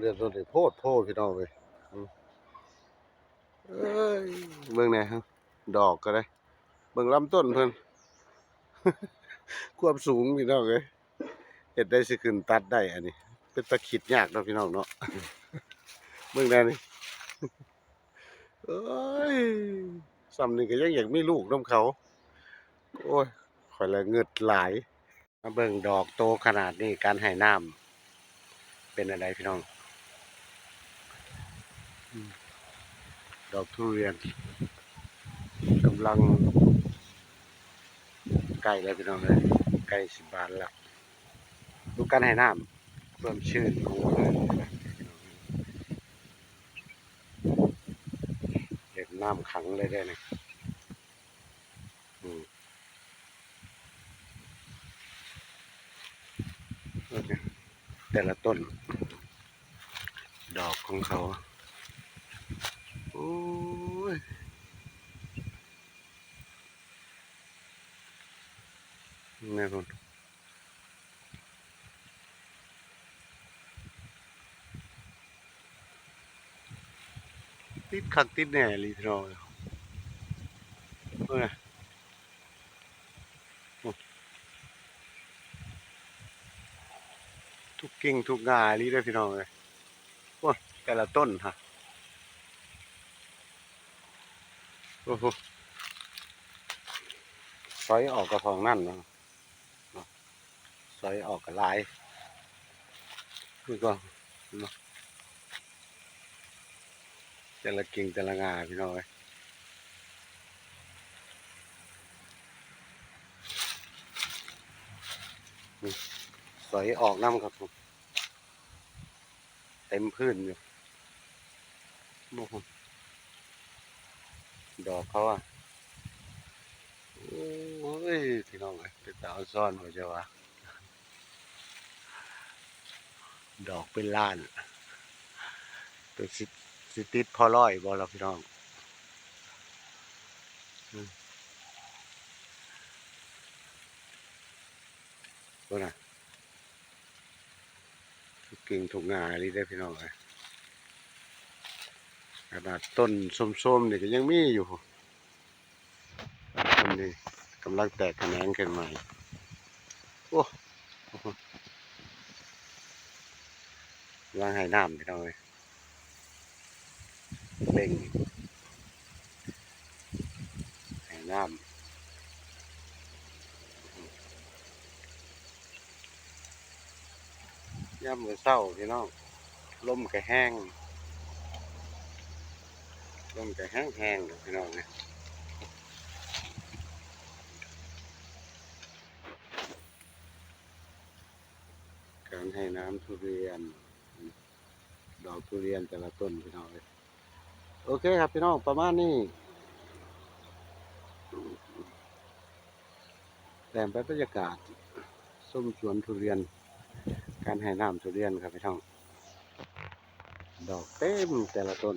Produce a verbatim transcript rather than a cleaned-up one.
เรียนต้นนี่โพดโพดพี่น้องเอ้ย อืม เอ้ย เบิ่งแหน่ฮะ ดอกก็ได้ เบิ่งลำต้นเพิ่น ความสูงพี่น้องเอ้ย เฮ็ดได้สิขึ้นตัดได้อันนี้ เป็นตาคิดยากเนาะพี่น้องเนาะ เบิ่งแหน่นี่ เอ้ย ส่ำนี่ก็ยังอยากมีลูกนำเขา โอ้ย ข้อยละงึดหลาย มาเบิ่งดอกโตขนาดนี้ การให้น้ำเป็นจั่งใดพี่น้อง อืม ดอกทุเรียน กำลัง ใกล้แล้วพี่น้องเอ้ย ใกล้สิบานแล้ว ดูการให้น้ำ ความชื้นของมันเลย เก็บน้ำขังเลยได้นี่ อืม โอเค แต่ละต้น ดอกของเขา โอ้ย แม่นพุ้น ติดคักติดแน่อีหลีพี่น้อง เบิ่งนะ โอ้ ทุกกิ่งทุกง่าอีหลีเด้อพี่น้องเอ้ย โอ้ย แต่ละต้นฮะ โอ้โห สอยออกกะของนั่นเนาะ สอยออกกะหลาย นี่ก็ เนาะ แต่ละกิ่งแต่ละง่าพี่น้องเอ้ย นี่ สอยออกนำครับผม เต็มพื้นอยู่ โอ้โห ดอกเขาอะ โอ้ย พี่น้องเอ้ย เป็นตาออนซ้อนบ่เจ้าวะ ดอกเป็นล้าน เป็นสิ สิติดพอร้อยบ่ล่ะพี่น้อง อืม เบิ่งนะ ทุกกิ่งทุกง่าอีหลีเด้อพี่น้องเอ้ย ขนาดต้นโซมๆนี่ก็ยังมีอยู่ ต้นนี้กำลังแตกแขนงขึ้นใหม่ โอ้ กำลังให้น้ำพี่น้องเอ้ย เร่ง ให้น้ำ ยามมื้อเช้าพี่น้อง ลมก็แฮง ลมก็แฮงๆ พี่น้องเอ้ย การให้น้ำทุเรียน ดอกทุเรียนแต่ละต้นพี่น้องเอ้ย โอเคครับพี่น้อง ประมาณนี้ แต้มไปบรรยากาศ ชมสวนทุเรียน การให้น้ำทุเรียนครับพี่น้อง ดอกเต็มแต่ละต้น